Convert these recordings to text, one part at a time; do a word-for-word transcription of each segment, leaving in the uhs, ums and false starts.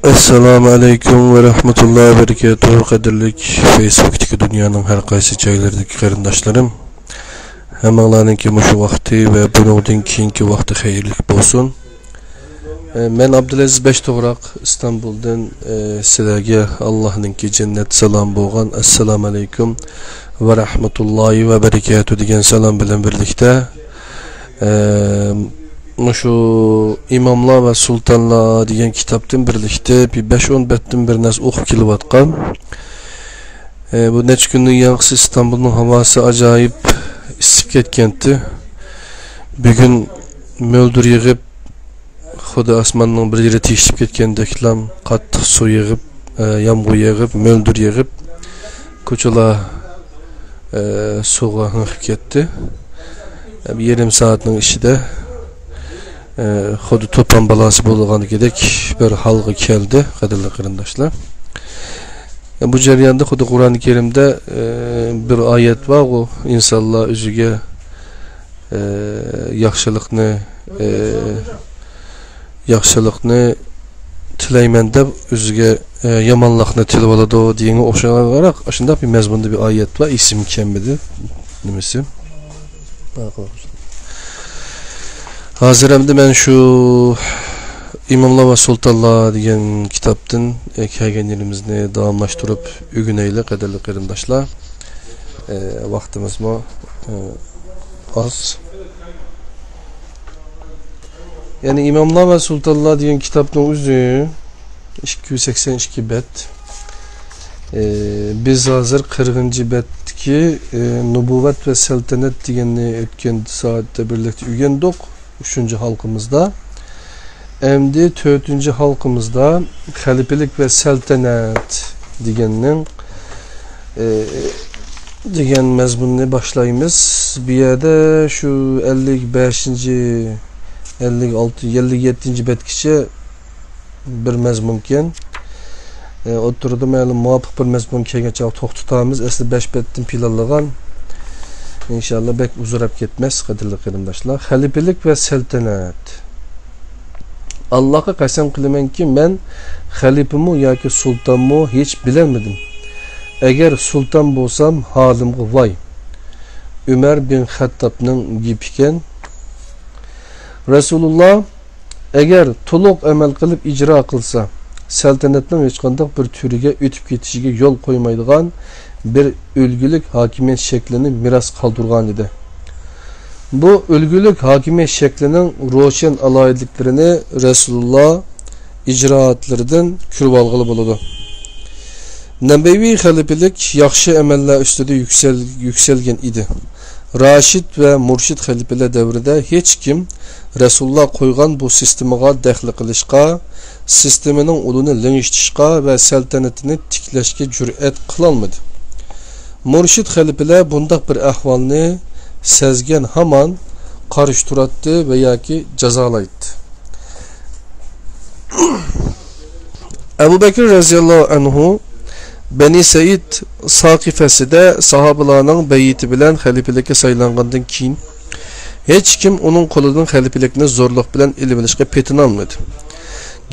ئەسسالامۇ ئەلەيكۇم ۋە رەھمەتۇللاھى ۋە بەرىكاتۇھۇ. قەدىرلىك فېيسبۇكتىكى دۇنيانىڭ ھەر قايسى جايلىرىدىكى قېرىنداشلىرىم، ھەممىڭلارنىڭكى مۇشۇ ۋاقتى ۋە بۇنىڭدىن كېيىنكى ۋاقتى خەيرلىك بولسۇن. ئە، مەن ئابدۇلئەزىز بەشتوغراق، ئىستانبۇلدىن، ئە، سىلەرگە ئاللاھنىڭكى جەننەت سالامى بولغان ئەسسالامۇ ئەلەيكۇم ۋە رەھمەتۇللاھى ۋە بەرىكاتۇھۇ دېگەن سالام بىلەن بىرلىكتە، ئە، مۇشۇ ئىماملار ۋە سۇلتانلار دېگەن كىتابتىن بىرلىكتە بىر بەش ئون بەتتىن بىر نەرسە ئوقۇپ كېلىۋاتقان. ئە، بۇ نەچچە كۈندىن ياقىسى ئىستانبۇلنىڭ ھاۋاسى ئاجايىپ ئىسسىپ كەتكەنتى. بۈگۈن مۆلدۈر يېغىپ، خۇددى ئاسماننىڭ بىر يېرى تېشىپ كەتكەندەكلا قاتتىق سۇ يېغىپ، ئە، يامغۇر يېغىپ، مۆلدۈر يېغىپ، كوچىلار، ئە، سۇغا ھېڭىپ كەتتى. ئە، بىر يېرىم سائەتنىڭ ئىچىدە، ئە، خۇددى توپان بالاسى بولغاندىكىدەك بىر ھالغا كەلدى، قەدىرلىك قېرىنداشلار. ئە، بۇ جەرياندا خۇددى قۇرئان كەرىمدە، ئە، بىر ئايەت بارغۇ، ئىنسانلار ئۆزىگە، ئە، ياخشىلىقنى، ئە، ياخشىلىقنى تىلەيمەن دەپ ئۆزىگە، ئە، يامانلىقنى تىلىۋالىدۇ دېگەنگە ئوخشىغانراق، ئاشۇنداق بىر مەزمۇندا بىر ئايەت بار، ئېسىمگە كەلمىدى نېمىسى. ھازىر ئەمدى مەن شۇ ئىماملار ۋە سۇلتانلار دېگەن كىتابتىن، ئە، كەلگەن يېرىمىزنى داۋاملاشتۇرۇپ ئۆگىنەيلى، قەدىرلىك قېرىنداشلار. ئە، ۋاقتىمىزمۇ، ئە، ئاز. يەنى ئىماملار ۋە سۇلتانلار دېگەن كىتابنىڭ ئۆزى ئىككى يۈز سەكسەن ئىككى بەت. ئى، بىز ھازىر قىرىقىنچى بەتتىكى، ئى، نۇبۇۋۋەت ۋە سەلتەنەت دېگەننى ئۆتكەن سائەتتە بىرلىكتە ئۆگەندۇق، ئۈچىنچى ھالقىمىزدا. ئەمدى تۆتىنچى ھالقىمىزدا خەلىپىلىك ۋە سەلتەنەت دېگەننىڭ، ئى، دېگەن مەزمۇننى باشلايمىز. بۇ يەردە شۇ ئەللىك بەشىنچى، ئەللىك ئالتە، ئەللىك يەتتىنچى بەتكىچە بىر مەزمۇنكەن. ئە، ئوتتۇرىدا مەلۇم مۇۋاپىق بىر مەزمۇن كەلگەن چاغدا توختىتارمىز. ئەسلى بەش بەتتىن پىلانلىغان. ئىنشاللا بەك ئۇزىراپ كەتمەس، قەدىرلىك قېرىنداشلار. خەلىپىلىك ۋە سەلتەنەت. ئاللاھقا قەسەم قىلىمەنكى، مەن خەلىپىمۇ ياكى سۇلتانمۇ ھېچ بىلەلمىدىم. ئەگەر سۇلتان بولسام، ھالىمغا ۋاي. ئۆمەر بىن خەتتابنىڭ گېپىكەن. رەسۇلۇللا ئەگەر تولۇق ئەمەل قىلىپ ئىجرا قىلسا، سەلتەنەتنىڭ ھېچقانداق بىر تۈرىگە ئۆتۈپ كېتىشىگە يول قويمايدىغان بىر ئۈلگىلىك ھاكىمىيەت شەكلىنى مىراس قالدۇرغانىدى. بۇ ئۈلگىلىك ھاكىمىيەت شەكلىنىڭ روشەن ئالاھىدىلىكلىرىنى رەسۇلۇللا ئىجرائاتلىرىدىن كۆرۈۋالغىلى بولىدۇ. نەبەۋى خەلىپىلىك ياخشى ئەمەللەر ئۈستىدە يۈكسەل-، يۈكسەلگەن ئىدى. راشىد ۋە مۇرشىد خەلىپىلەر دەۋرىدە ھېچكىم رەسۇلۇللا قويغان بۇ سىستېمىغا دەخلى قىلىشقا، سىستېمىنىڭ ئۇلىنى لىڭشىتىشقا ۋە سەلتەنىتىنى تىكلەشكە جۈرئەت قىلالمىدى. مۇرشىد خەلىپىلەر بۇنداق بىر ئەھۋالنى سەزگەن ھامان قارشى تۇراتتى ۋە ياكى جازالايتتى. ئەبۇ بەكرى رەزىياللاھۇ ئەنھۇ بەنى سەئىد ساقىفەسىدە ساھابىلارنىڭ بەيئىتى بىلەن خەلىپىلىككە سايلانغاندىن كېيىن، ھېچكىم ئۇنىڭ قولىدىن خەلىپىلىكنى زورلۇق بىلەن ئېلىۋېلىشقا پېتىنالمىدى.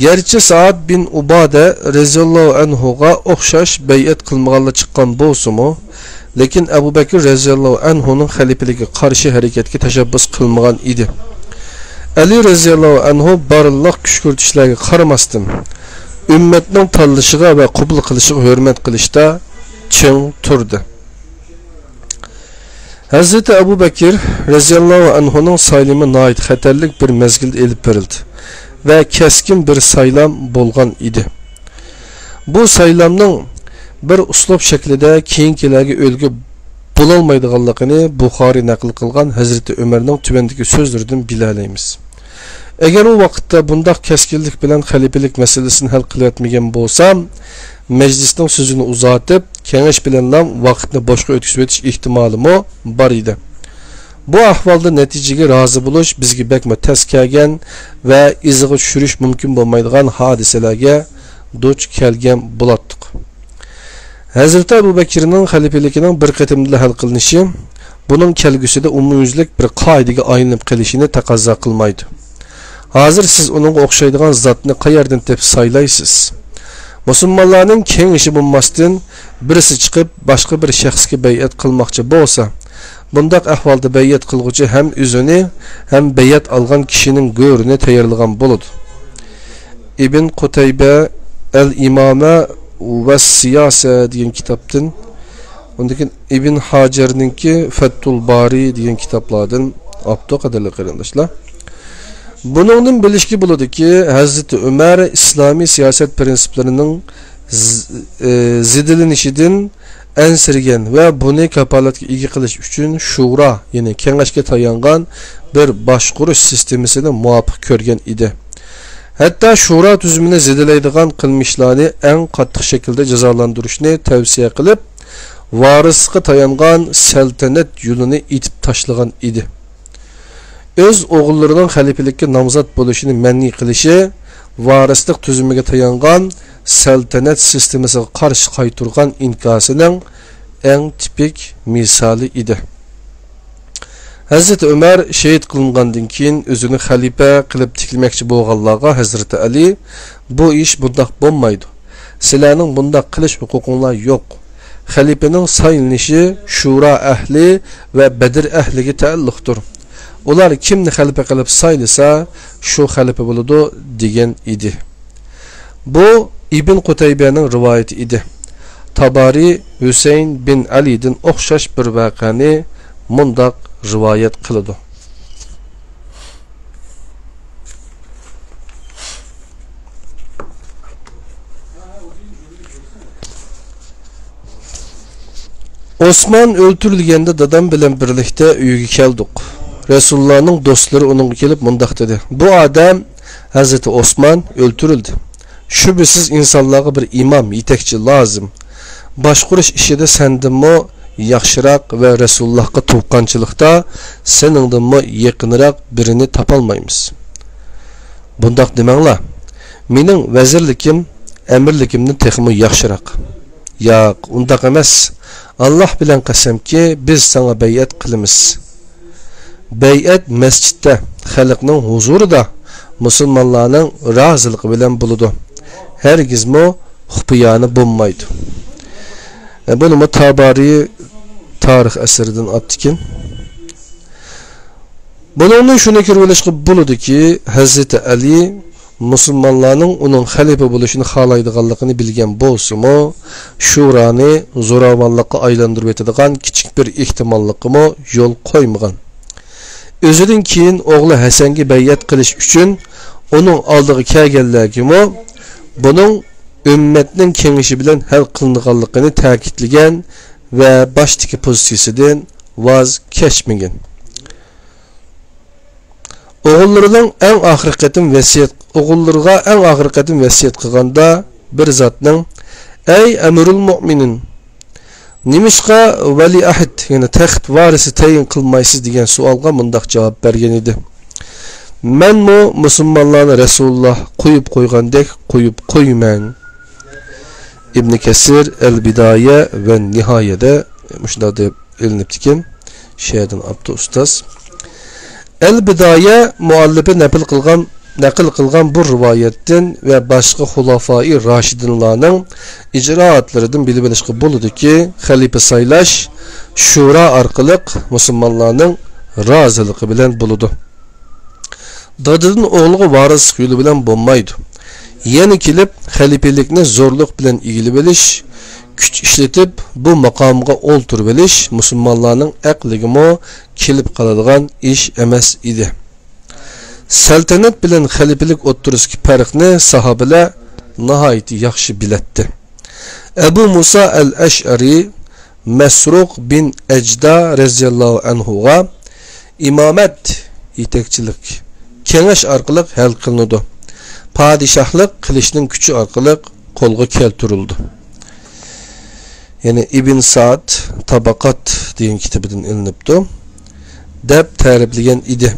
گەرچە سەئد بىن ئۇبادە رەزىياللاھۇ ئەنھۇغا ئوخشاش بەيئەت قىلمىغانلار چىققان بولسىمۇ، لېكىن ئەبۇ بەكرى رەزىياللاھۇ ئەنھۇنىڭ خەلىپىلىكىگە قارشى ھەرىكەتكە تەشەببۇس قىلمىغان ئىدى. ئەلى رەزىياللاھۇ ئەنھۇ بارلىق كۈشكۈرتۈشلەرگە قارىماستىن، ئۈممەتنىڭ تاللىشىغا ۋە قوبۇل قىلىشىغا ھۆرمەت قىلىشتا چىڭ تۇردى. ھەزرىتى ئەبۇ بەكىر رەزىياللاھۇ ئەنھۇنىڭ سايلىمى ناھايىتى خەتەرلىك بىر مەزگىلدە ئېلىپ بېرىلدى ۋە كەسكىن بىر سايلام بولغان ئىدى. بۇ سايلامنىڭ بىر ئۇسلۇب شەكلىدە كېيىنكىلەرگە ئۈلگە بولالمايدىغانلىقىنى بۇخارىي نەقىل قىلغان ھەزرىتى ئۆمەرنىڭ تۆۋەندىكى سۆزلىرىدىن بىلەلەيمىز. ئەگەر ئۇ ۋاقىتتا بۇنداق كەسكىنلىك بىلەن خەلىپىلىك مەسىلىسىنى ھەل قىلىۋەتمىگەن بولسام، مەجلىسنىڭ سۆزىنى ئۇزارتىپ، كېڭەش بىلەنلا ۋاقىتنى بوشقا ئۆتكۈزۈۋېتىش ئېھتىمالىمۇ بار ئىدى. بۇ ئەھۋالدا نەتىجىگە رازى بولۇش بىزگە بەكمۇ تەس كەلگەن ۋە ئىزىغا چۈشۈرۈش مۇمكىن بولمايدىغان ھادىسىلەرگە دۇچ كەلگەن بولاتتۇق. ھەزرىتى ئەبۇ بەكرىنىڭ خەلىپىلىكىنىڭ بىر قېتىمدىلا ھەل قىلىنىشى بۇنىڭ كەلگۈسىدە ئومۇميۈزلۈك بىر قائىدىگە ئايلىنىپ قېلىشىنى تەقەززا قىلمايدۇ. ھازىر سىز ئۇنىڭغا ئوخشايدىغان زاتنى قەيەردىن تېپىپ سايلايسىز؟ مۇسۇلمانلارنىڭ كېڭىشى بولماستىن، بىرسى چىقىپ، باشقا بىر شەخسكە بەيئەت قىلماقچى بولسا، بۇنداق ئەھۋالدا بەيئەت قىلغۇچى ھەم ئۆزىنى، ھەم بەيئەت ئالغان كىشىنىڭ گۆرىنى تەييارلىغان بولىدۇ. ئىبن قۇتەيبە، ئەل ئىمامە ۋە سىياسە دېگەن كىتابتىن، ئۇندىن كېيىن ئىبن ھاجەرنىڭكى فەتتۇل بارى دېگەن كىتابلاردىن ئاپتۇ، قەدىرلىك قېرىنداشلار. بۇنىڭدىن بىلىشكە بولىدۇكى، ھەزرىتى ئۆمەر ئىسلامىي سىياسەت پىرىنسىپلىرىنىڭ ز-، ئى، زىدلىنىشىدىن ئەنسىرىگەن ۋە بۇنى كاپالەتكە ئىگە قىلىش ئۈچۈن شۇرا، يەنى كېڭەشكە تايانغان بىر باشقۇرۇش سىستېمىسىنى مۇۋاپىق كۆرگەن ئىدى. ھەتتا شۇرا تۈزۈمىنى زېدىلەيدىغان قىلمىشلارنى ئەڭ قاتتىق شەكىلدە جازالاندۇرۇشنى تەۋسىيە قىلىپ، ۋارىسلىققا تايانغان سەلتەنەت يولىنى ئېتىپ تاشلىغان ئىدى. ئۆز ئوغۇللىرىنىڭ خەلىپىلىككە نامزات بولۇشىنى مەنئى قىلىشى ۋارىسلىق تۈزۈمىگە تايانغان سەلتەنەت سىستېمىسىغا قارشى قايتۇرغان ئىنكاسىنىڭ ئەڭ تىپىك مىسالى ئىدى. ھەزرىتى ئۆمەر شېھىت قىلىنغاندىن كېيىن، ئۆزىنى خەلىپە قىلىپ تىكلىمەكچى بولغانلارغا ھەزرىتى ئەلى، «بۇ ئىش بۇنداق بولمايدۇ. سىلەرنىڭ بۇنداق قىلىش ھوقۇقۇڭلار يوق. خەلىپىنىڭ سايلىنىشى شۇرا ئەھلى ۋە بەدر ئەھلىگە تەئەللۇقتۇر. ئۇلار كىمنى خەلىپە قىلىپ سايلىسا، شۇ خەلىپە بولىدۇ» دېگەن ئىدى. بۇ ئىبن قۇتەيبەنىڭ رىۋايىتى ئىدى. تابارى ھۈسەيىن بىن ئەلىدىن ئوخشاش بىر ۋەقەنى مۇنداق رىۋايەت قىلىدۇ. ئوسمان ئۆلتۈرۈلگەندە دادام بىلەن بىرلىكتە ئۆيگە كەلدۇق. رەسۇلۇللانىڭ دوستلىرى ئۇنىڭغا كېلىپ مۇنداق دېدى: «بۇ ئادەم، ھەزرىتى ئوسمان ئۆلتۈرۈلدى. شۈبھىسىز ئىنسانلارغا بىر ئىمام، يېتەكچى لازىم. باشقۇرۇش ئىشىدا سەندىنمۇ ياخشىراق ۋە رەسۇلۇللاھقا تۇغقانچىلىقتا سېنىڭدىنمۇ يېقىنراق بىرىنى تاپالمايمىز.» «بۇنداق دېمەڭلار، مېنىڭ ۋەزىرلىكىم ئەمىرلىكىمدىن تېخىمۇ ياخشىراق.» «ياق، ئۇنداق ئەمەس. ئاللاھ بىلەن قەسەمكى، بىز ساڭا بەيئەت قىلىمىز.» بەيئەت مەسچىتتە، خەلقنىڭ ھۇزۇرىدا، مۇسۇلمانلارنىڭ رازىلىقى بىلەن بولىدۇ. ھەرگىزمۇ خۇپىيانە بولمايدۇ. ئە، بۇنىمۇ تابارى تارىخ ئەسىرىدىن ئاپتىكەن. بۇنىڭدىن شۇنى كۆرۈۋېلىشقا بولىدۇكى، ھەزرىتى ئەلى مۇسۇلمانلارنىڭ ئۇنىڭ خەلىپە بولۇشىنى خالايدىغانلىقىنى بىلگەن بولسىمۇ، شۇرانى زوراۋانلىققا ئايلاندۇرۇۋېتىدىغان كىچىك بىر ئېھتىماللىققىمۇ يول قويمىغان. ئۆزىدىن كېيىن ئوغلى ھەسەنگە بەيئەت قىلىش ئۈچۈن ئۇنىڭ ئالدىغا كەلگەنلەرگىمۇ بۇنىڭ ئۈممەتنىڭ كېڭىشى بىلەن ھەل قىلىنىدىغانلىقىنى تەكىتلىگەن ۋە باشتىكى پوزىتسىيىسىدىن ۋاز كەچمىگەن. ئوغۇللىرىنىڭ ئەڭ ئاخىرقى قېتىم ۋەسىيەت، ئوغۇللىرىغا ئەڭ ئاخىرقى قېتىم ۋەسىيەت قىلغاندا بىر زاتنىڭ، «ئەي ئەمىرۇل مۇئمىنىن، نېمىشقا ۋەلىئەھد، يەنى تەخت ۋارىسى تەيىن قىلمايسىز؟» دېگەن سوئالغا مۇنداق جاۋاب بەرگەن ئىدى: «مەنمۇ مۇسۇلمانلارنى رەسۇلۇللا قويۇپ قويغاندەك قويۇپ قويىمەن.» ئىبنى كەسىر ئەل بىدايە ۋە نىھايەدە مۇشۇنداق دەپ ئېلىنىپتىكەن، شەھەردىن ئاپتۇ ئۇستاز. ئەل بىدايە مۇئەللىپى نەپىل قىلغان، نەقىل قىلغان بۇ رىۋايەتتىن ۋە باشقا خۇلافائى راشىدىنلارنىڭ ئىجرائاتلىرىدىن بىلىۋېلىشقا بولىدۇكى، خەلىپە سايلاش شۇرا ئارقىلىق مۇسۇلمانلارنىڭ رازىلىقى بىلەن بولىدۇ. دادىدىن ئوغلىغا ۋارىسلىق يولى بىلەن بولمايدۇ. يەنە كېلىپ خەلىپىلىكنى زورلۇق بىلەن ئىگىلىۋېلىش، كۈچ ئىشلىتىپ بۇ ماقامغا ئولتۇرۇۋېلىش مۇسۇلمانلارنىڭ ئەقلىگىمۇ كېلىپ قالىدىغان ئىش ئەمەس ئىدى. سەلتەنەت بىلەن خەلىپىلىك ئوتتۇرىسىدىكى پەرقنى ساھابىلەر ناھايىتى ياخشى بىلەتتى. ئەبۇ مۇسا ئەل ئەشئەرى مەسرۇق بىن ئەجدا رەزىياللاھۇ ئەنھۇغا، «ئىمامەت، يېتەكچىلىك، كېڭەش ئارقىلىق ھەل قىلىنىدۇ. پادىشاھلىق قىلىچنىڭ كۈچى ئارقىلىق قولغا كەلتۈرۈلىدۇ.» يەنى ئىبن سائد تاباقات دېگەن كىتابىدىن ئېلىنىپتۇ، دەپ تەرىپلىگەن ئىدى.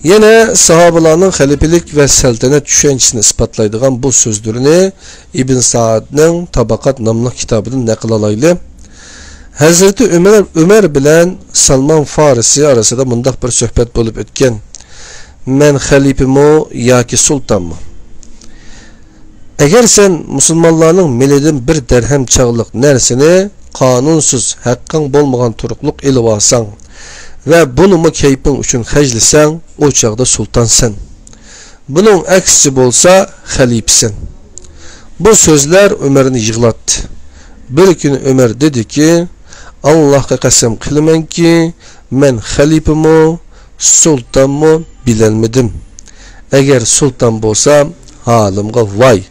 يەنە ساھابىلارنىڭ خەلىپىلىك ۋە سەلتەنەت چۈشەنچىسىنى ئىسپاتلايدىغان بۇ سۆزلىرىنى ئىبن سائدنىڭ تاباقات ناملىق كىتابىدىن نەقىل ئالايلى. ھەزرىتى ئۆمەر، ئۆمەر بىلەن سالمان فارسى ئارىسىدا مۇنداق بىر سۆھبەت بولۇپ ئۆتكەن. مەن خەلىپىمۇ ياكى سۇلتانمۇ؟ ئەگەر سەن مۇسۇلمانلارنىڭ مېلىدىن بىر دەرھەم چاغلىق نەرسىنى قانۇنسىز، ھەققىڭ بولمىغان تۇرۇقلۇق ئېلىۋالساڭ ۋە بۇنىمۇ كەيپىڭ ئۈچۈن خەجلىسەڭ، ئۇ چاغدا سۇلتانسەن. بۇنىڭ ئەكسىچە بولسا، خەلىپىسەن. بۇ سۆزلەر ئۆمەرنى يىغلاتتى. بىر كۈنى ئۆمەر دېدىكى، ئاللاھقا قەسەم قىلىمەنكى، مەن خەلىپىمۇ، سۇلتانمۇ بىلەلمىدىم. ئەگەر سۇلتان بولسام، ھالىمغا ۋاي!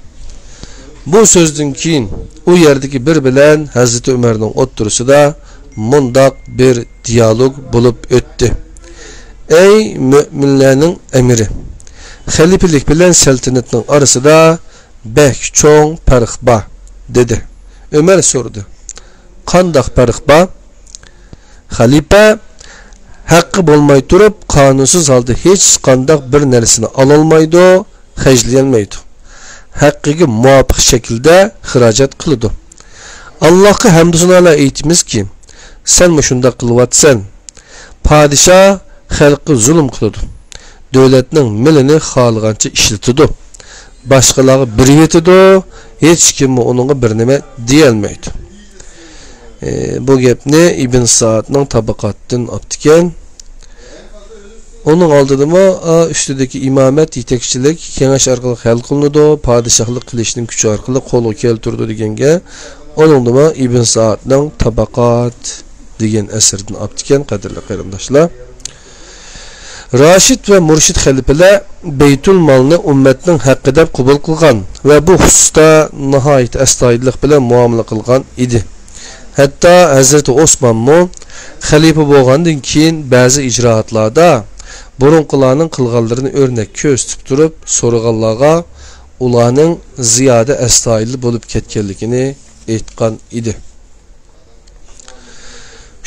بۇ سۆزدىن كېيىن ئۇ يەردىكى بىر بىلەن ھەزرىتى ئۆمەرنىڭ ئوتتۇرىسىدا مۇنداق بىر دىيالوگ بولۇپ ئۆتتى: «ئەي مۆمىنلەرنىڭ ئەمىرى! خەلىپىلىك بىلەن سەلتەنەتنىڭ ئارىسىدا بەك چوڭ پەرق بار»، دېدى. ئۆمەر سورىدى: «قانداق پەرق بار؟» خەلىپە ھەققى بولماي تۇرۇپ، قانۇنسىز ھالدا ھېچقانداق بىر نەرسىنى ئالالمايدۇ، خەجلىيەلمەيدۇ. ھەققىگە مۇۋاپىق شەكىلدە خىراجەت قىلىدۇ. ئاللاھقا ھەمدۇسانالار ئېيتىمىزكى، سەن مۇشۇنداق قىلىۋاتىسەن. پادىشاھ خەلققە زۇلۇم قىلىدۇ. دۆلەتنىڭ مېلىنى خالىغانچە ئىشلىتىدۇ. باشقىلارغا بېرىۋېتىدۇ، ھېچكىممۇ ئۇنىڭغا بىر نېمە دېيەلمەيدۇ. ئى، بۇ گەپنى ئىبن سائدنىڭ تاباقاتىدىن ئاپتىكەن. ئۇنىڭ ئالدىدىمۇ، ئا، ئۈستىدىكى ئىمامەت، يېتەكچىلىك، كېڭەش ئارقىلىق ھەل قىلىنىدۇ، پادىشاھلىق قىلىشنىڭ كۈچى ئارقىلىق قولغا كەلتۈرىدۇ دېگەنگە، ئۇنىڭدىمۇ ئىبن سائدنىڭ تاباقات دېگەن ئەسىرىدىن ئاپتىكەن، قەدىرلىك قېرىنداشلار. راشىد ۋە مۇرشىد خەلىپىلەر بەيتۇل مالنى ئۈممەتنىڭ ھەققى دەپ قوبۇل قىلغان ۋە بۇ خۇسۇستا ناھايىتى ئەستايىدىللىق بىلەن مۇئامىلە قىلغان ئىدى. ھەتتا ھەزرىتى ئوسمانمۇ خەلىپە بولغاندىن كېيىن بەزى ئىجرائاتلاردا بۇرۇنقىلارنىڭ قىلغانلىرىنى ئۆرنەك كۆرسىتىپ تۇرۇپ، سورىغانلارغا ئۇلارنىڭ زىيادە ئەستايىدىل بولۇپ كەتكەنلىكىنى ئېيتقان ئىدى.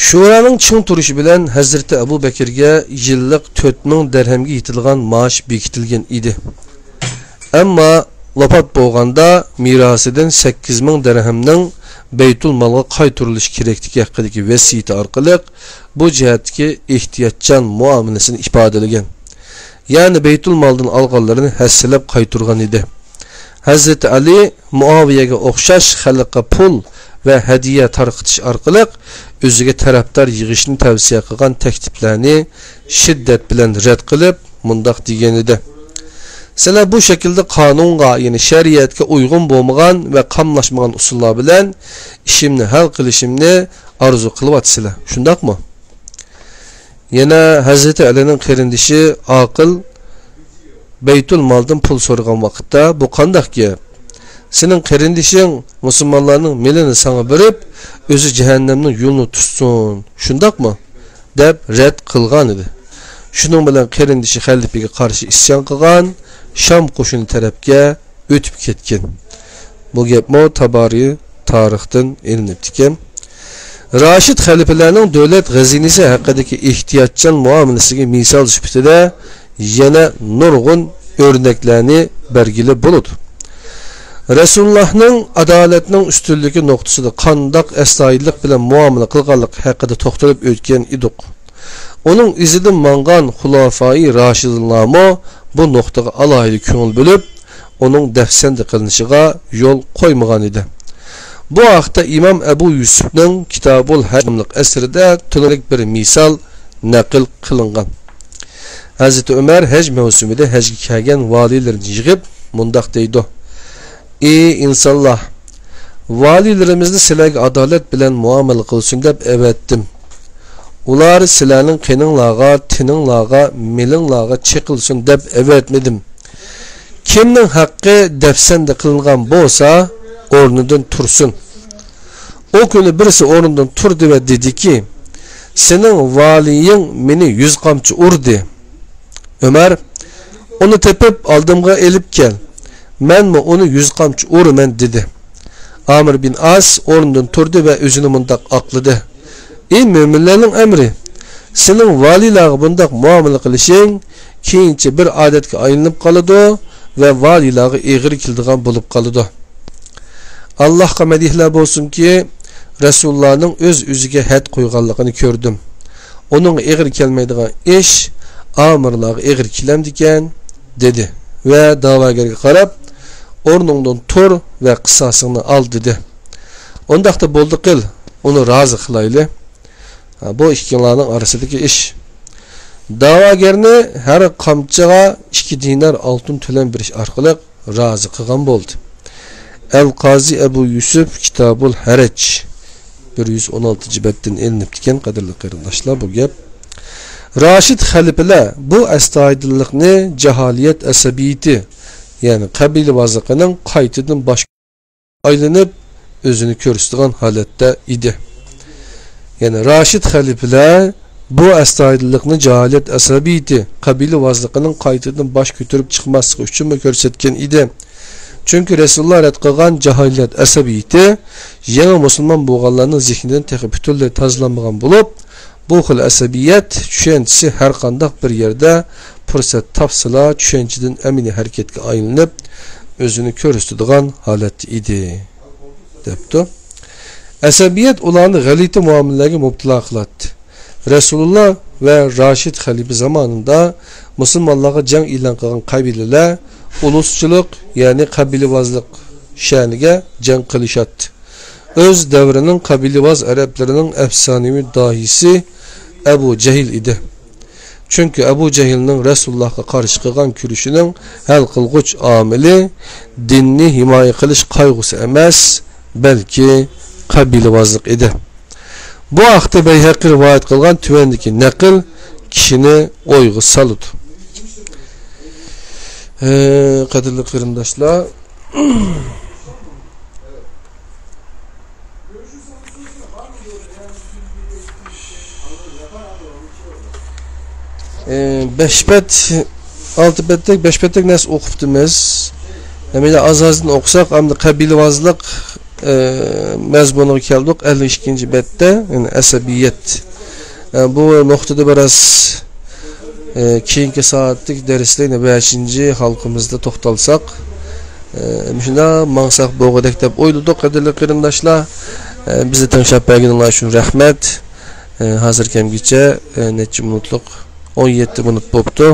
شۇرانىڭ چىڭ تۇرۇشى بىلەن ھەزرىتى ئەبۇ بەكرىگە يىللىق تۆت مىڭ دەرھەمگە يېتىدىغان مائاش بېكىتىلگەن ئىدى. ئەمما ۋاپات بولغاندا مىراسىدىن سەككىز مىڭ دەرھەمنىڭ بەيتۇل مالغا قايتۇرۇلۇشى كېرەكلىكى ھەققىدىكى ۋەسىيىتى ئارقىلىق بۇ جەھەتتىكى ئېھتىياتچان مۇئامىلىسىنى ئىپادىلىگەن. يەنى بەيتۇل مالدىن ئالغانلىرىنى ھەسسىلەپ قايتۇرغان ئىدى. ھەزرىتى ئەلى مۇئاۋىيەگە ئوخشاش خەلققە پۇل ۋە ھەدىيە تارقىتىش ئارقىلىق ئۆزىگە تەرەپدار يىغىشنى تەۋسىيە قىلغان تەكلىپلەرنى شىددەت بىلەن رەت قىلىپ، مۇنداق دېگەنىدى: «سىلەر بۇ شەكىلدە قانۇنغا، يەنى شەرىئەتكە ئۇيغۇن بولمىغان ۋە قاملاشمىغان ئۇسۇللار بىلەن ئىشىمنى ھەل قىلىشىمنى ئارزۇ قىلىۋاتىسىلەر، شۇنداقمۇ؟» يەنە ھەزرىتى ئەلىنىڭ قېرىندىشى ئاقىل بەيتۇل مالدىن پۇل سورىغان ۋاقىتتا، «بۇ قانداق گەپ؟ سېنىڭ قېرىندىشىڭ مۇسۇلمانلارنىڭ مېلىنى ساڭا بېرىپ، ئۆزى جەھەننەمنىڭ يولىنى تۇتسۇن، شۇنداقمۇ؟» دەپ رەت قىلغان ئىدى. شۇنىڭ بىلەن قېرىندىشى خەلىپىگە قارشى ئىسيان قىلغان، شام قوشۇنى تەرەپكە ئۆتۈپ كەتكەن. بۇ گەپمۇ تابارىي تارىختىن ئېلىنىپتىكەن. راشىد خەلىپىلەرنىڭ دۆلەت غەزىنىسى ھەققىدىكى ئېھتىياتچان مۇئامىلىسىگە مىسال سۈپىتىدە يەنە نۇرغۇن ئۆرنەكلەرنى بەرگىلى بولىدۇ. رەسۇلۇللاھنىڭ ئادالەتنىڭ ئۈستۈنلۈكى نۇقتىسىدا قانداق ئەستايىدىللىق بىلەن مۇئامىلە قىلغانلىقى ھەققىدە توختىلىپ ئۆتكەن ئىدۇق. ئۇنىڭ ئىزىدىن ماڭغان خۇلافائى راشىدىنلارمۇ بۇ نۇقتىغا ئالاھىدە كۆڭۈل بۆلۈپ، ئۇنىڭ دەپسەندە قىلىنىشىغا يول قويمىغان ئىدى. بۇ ھەقتە ئىمام ئەبۇ يۈسۈپنىڭ كىتابۇل ھەج ناملىق ئەسىرىدە تۆلىمەك بىر مىسال نەقىل قىلىنغان. ھەزرىتى ئۆمەر ھەج مەۋسۇمىدا ھەجگە كەلگەن ۋالىيلىرىنى يىغىپ مۇنداق دەيدۇ: «ئى ئىنسانلار! ۋالىيلىرىمىزنى سىلەرگە ئادالەت بىلەن مۇئامىلە قىلسۇن دەپ ئەۋەتتىم. ئۇلار سىلەرنىڭ قېنىڭلارغا، تېنىڭلارغا، مېلىڭلارغا چېقىلسۇن دەپ ئەۋەتمىدىم. كىمنىڭ ھەققى دەپسەندە قىلىنغان بولسا، ئورنىدىن تۇرسۇن.» ئۇ كۈنى بىرسى ئورنىدىن تۇردى ۋە دېدىكى، «سېنىڭ ۋالىيىڭ مېنى يۈز قامچا ئۇردى.» ئۆمەر، «ئۇنى تېپىپ ئالدىمغا ئېلىپ كەل، مەنمۇ ئۇنى يۈز قامچا ئۇرىمەن» دېدى. ئامىر بىن ئاس ئورنىدىن تۇردى ۋە ئۆزىنى مۇنداق ئاقلىدى: «ئى مۆمىنلەرنىڭ ئەمىرى! سېنىڭ ۋالىيلارغا بۇنداق مۇئامىلە قىلىشىڭ كېيىنچە بىر ئادەتكە ئايلىنىپ قالىدۇ ۋە ۋالىيلارغا ئېغىر كېلىدىغان بولۇپ قالىدۇ.» ئاللاھقا مەدھلەر بولسۇنكى، رەسۇلۇللانىڭ ئۆز-ئۆزىگە ھەد قويغانلىقىنى كۆردۈم. ئۇنىڭغا ئېغىر كەلمەيدىغان ئىش ئامىرلارغا ئېغىر كېلەمدىكەن، دېدى ۋە دەۋاگەرگە قاراپ، ئورنۇڭدىن تۇر ۋە قىساسىڭنى ئال، دېدى. ئۇنداقتا بولدى قىل، ئۇنى رازى قىلايلى. ھە، بۇ ئىككىڭلارنىڭ ئارىسىدىكى ئىش. دەۋاگەرنى ھەر قامچىغا ئىككى دىنار ئالتۇن تۆلەم بېرىش ئارقىلىق رازى قىلغان بولدى. ئەل قازى ئەبۇ يۈسۈپ كىتابۇل ھەرەج بىر يۈز ئون ئالتىنچى بەتتىن ئېلىنىپتىكەن، قەدىرلىك قېرىنداشلار، بۇ گەپ. راشىد خەلىپىلەر بۇ ئەستايىدىللىقنى جاھىلىيەت ئەسەبىيىتى، يەنى قەبىلىۋازلىقىنىڭ قايتىدىن باش ئايلىنىپ، ئۆزىنى كۆرسىتىدىغان ھالەتتە ئىدى. يەنى راشىد خەلىپىلەر بۇ ئەستايىدىللىقنى جاھىلىيەت ئەسەبىيىتى، قەبىلىۋازلىقىنىڭ قايتىدىن باش كۆتۈرۈپ چىقماسلىقى ئۈچۈنمۇ كۆرسەتكەن ئىدى. چۈنكى رەسۇلۇللا رەت قىلغان جاھىلىيەت ئەسەبىيىتى يېڭى مۇسۇلمان بولغانلارنىڭ زېھنىدىن تېخى پۈتۈنلەي تازىلانمىغان بولۇپ، بۇ خىل ئەسەبىيەت چۈشەنچىسى ھەر قانداق بىر يەردە پۇرسەت تاپسىلا، چۈشەنچىدىن ئەمەلىي ھەرىكەتكە ئايلىنىپ، ئۆزىنى كۆرسىتىدىغان ھالەتتە ئىدى، دەپتۇ. ئەسەبىيەت ئۇلارنى غەلىتە مۇئامىلىلەرگە مۇپتىلا قىلاتتى. رەسۇلۇللا ۋە راشىد خەلىپە زامانىدا مۇسۇلمانلارغا جەڭ ئېلان قىلغان قەبىلىلەر ئۇلۇسچىلىق، يەنى قەبىلىۋازلىق شەنىگە جەڭ قىلىشاتتى. ئۆز دەۋرىنىڭ قەبىلىۋاز ئەرەبلىرىنىڭ ئەپسانىۋى داھىيسى ئەبۇ جەھىل ئىدى. چۈنكى ئەبۇ جەھىلنىڭ رەسۇلۇللاھقا قارشى قىلغان كۈرىشىنىڭ ھەل قىلغۇچ ئامىلى دىننى ھىمايە قىلىش قايغۇسى ئەمەس، بەلكى قەبىلىۋازلىق ئىدى. بۇ ھەقتە بەيھەقى رىۋايەت قىلغان تۆۋەندىكى نەقىل كىشىنى ئويغا سالىدۇ. ھە، قەدىرلىك قېرىنداشلار، ئى، بەش بەت، ئالتە بەتتەك، بەش بەتتەك نەرسە ئوقۇپتىمىز. ھەممىدە ئاز-ئازدىن ئوقۇساق، ئەمدى قەبىلىۋازلىق، ئى، مەزمۇنىغا كەلدۇق، ئەللىك ئىككىنچى بەتتە، يەنى ئەسەبىيەت. ئى، بۇ نۇقتىدا بىراز، ئى، كېيىنكى سائەتلىك دەرسلەرنى بەشىنچى ھالقىمىزدا توختالساق، ئى، مۇشۇنداق ماڭساق بولغۇدەك دەپ ئويلىدۇق، قەدىرلىك قېرىنداشلار. ئى، بىزنى تىڭشاپ بەرگىنىڭلار ئۈچۈن رەھمەت. ئى، ھازىر كەمگىچە، ئى، نەچچە مىنۇتلۇق؟ ئون يەتتە مىنۇت بوپتۇ.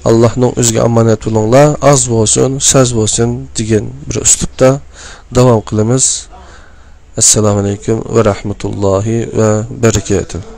ئاللاھنىڭ ئۆزىگە ئامانەت بولۇڭلار. ئاز بولسۇن، ساز بولسۇن دېگەن بىر ئۇسلۇبتا داۋام قىلىمىز. ئەسسالامۇ ئەلەيكۇم ۋە رەھمەتۇللاھى ۋە بەرىكاتۇھ.